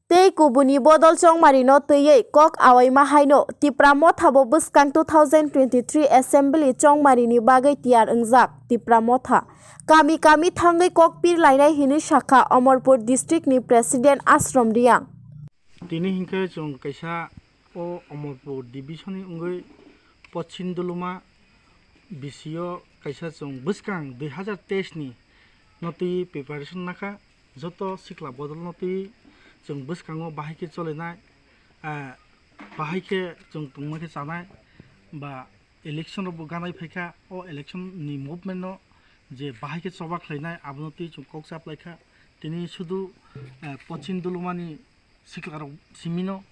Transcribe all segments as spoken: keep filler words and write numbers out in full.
Tei kubuni bodol chongmarino twiwi kok awaima haino Tipra Motha bo bwskang two thousand twenty-three Assembly chongmarini bagwi tiyar wngjak Tipra Motha. Kami kami thangwi kok pir lainai hinwi sakha Omorpur district ni President Ashram Riang. Tini hinkhe chwng kaisa o Omorpur division ni wngwi Poschim Duluma B C o kaisa chwng bwskang dui hazar teis ni no twi preparation nakha, joto sikla bodol no twi chwng bwskango bahai khe cholinai, ah, bahai khe chwng tongma khe chanai ba election rok bo ganai phaikha, o election ni movement no je bahai khe choba khlainai abono twi chwng kok chap laikha. Tini sudu, eh, Poschim Dulumani siklarok simino,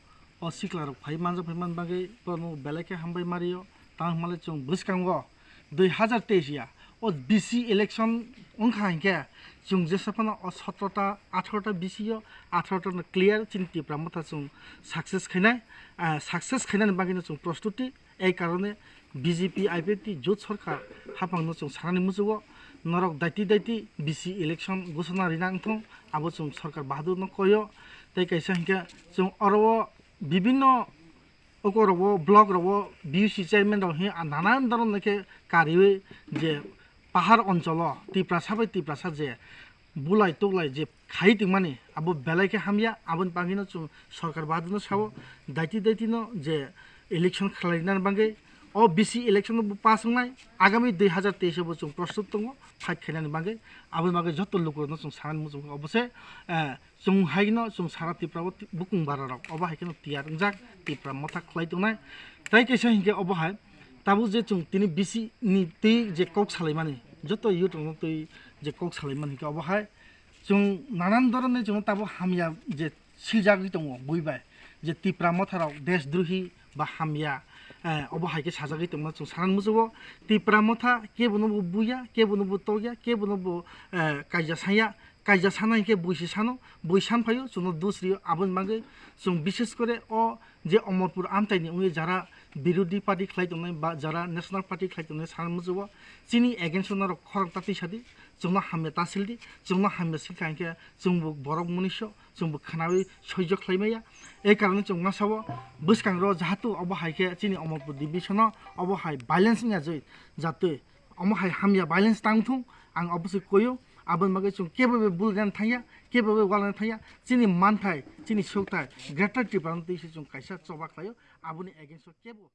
o siklarok phai manjak phai man bagwi borokno belai khe hambai mario. Tamo hwnmale chwng bwskango dui hazar teis ya o B C election wngkha hinkhe chwng jesa phano o sotro ta, atharo ta B C o, atharo ta no clear chini Tipra Motha chwng success khainai, ah, success khainani bagwino chwng prostuti. Ei karone B J P I P F T jot sorkar haphangno chwng sanani muchungo, norok daiti daiti B C election gosona rina wngthong, abo chwng sorkar bahadur no koyo. Tei kaisa hinkhe chwng oro o bibinno oko rogo block rogo B U C chairman rok hi nanan doron khe kariwi je pahar oncholo Tiprasa bai Tiprasa je bulai tuklai je khai tongmani abo belai khe hamya, aboni bagwino chwng sorkar bahadur no sao, daiti daiti no je election khlainani bagwi o B C election no bo pass wngnai, agami dui hazar teis o bo chwng prostut tongo fight khainani bagwi, aboni bagwi joto lukurokno chwng sanani muchung kha obo se, eh, chwng haino chwng sara Tripura o bukung bara rok obo hai kheno tiyar wngjak Tipra Motha khlai tongnai. Tai kaisa hinkhe obo hai tabuk je chwng tini B C ni twi je kok salaimani, joto youth rokno twi je kok salaimani hinkhe obo hai chwng nanan doronni chwngno tabuk hamya je siljagwi tongo bui bai, je Tipra Motha rok deshdrohi ba hamya, eh, obo hai khe sajagwi tongma chwng sanani muchungo. Tipra Motha kebono bo buya, kebono bo tokya, kebono bo, eh, kaija sanya, kaija sana hinkhe bui se sano, bui san phaio chwngno dus rio. Aboni bagwi chwng bishes kore o je Omorpur amchaini wngwi jara birodhi party khlai tongnai ba jara national party khlai tongnai sanani muchungo chini against o norok khorang ta twi sadi, chwngno hamya ta sildi, chwngno hamya silkha hinkhe chwngbo borok munisyo, chwngbo khnawi soijo khlai maya. Ei karone chwng ma sao bwskango jahatu obo hai khe chini Omorpur division o obo hai violence wngya jwi jatwi omo hai hamya violence tang thung, ang obo se koyo. Aboni bagwi chwng kebo bai bulgana thangya, kebo bai walna thangya, chini manthai, chini sukthai Greater Tripura no twi se chwng kaisa choba khlaio, aboni against o kebo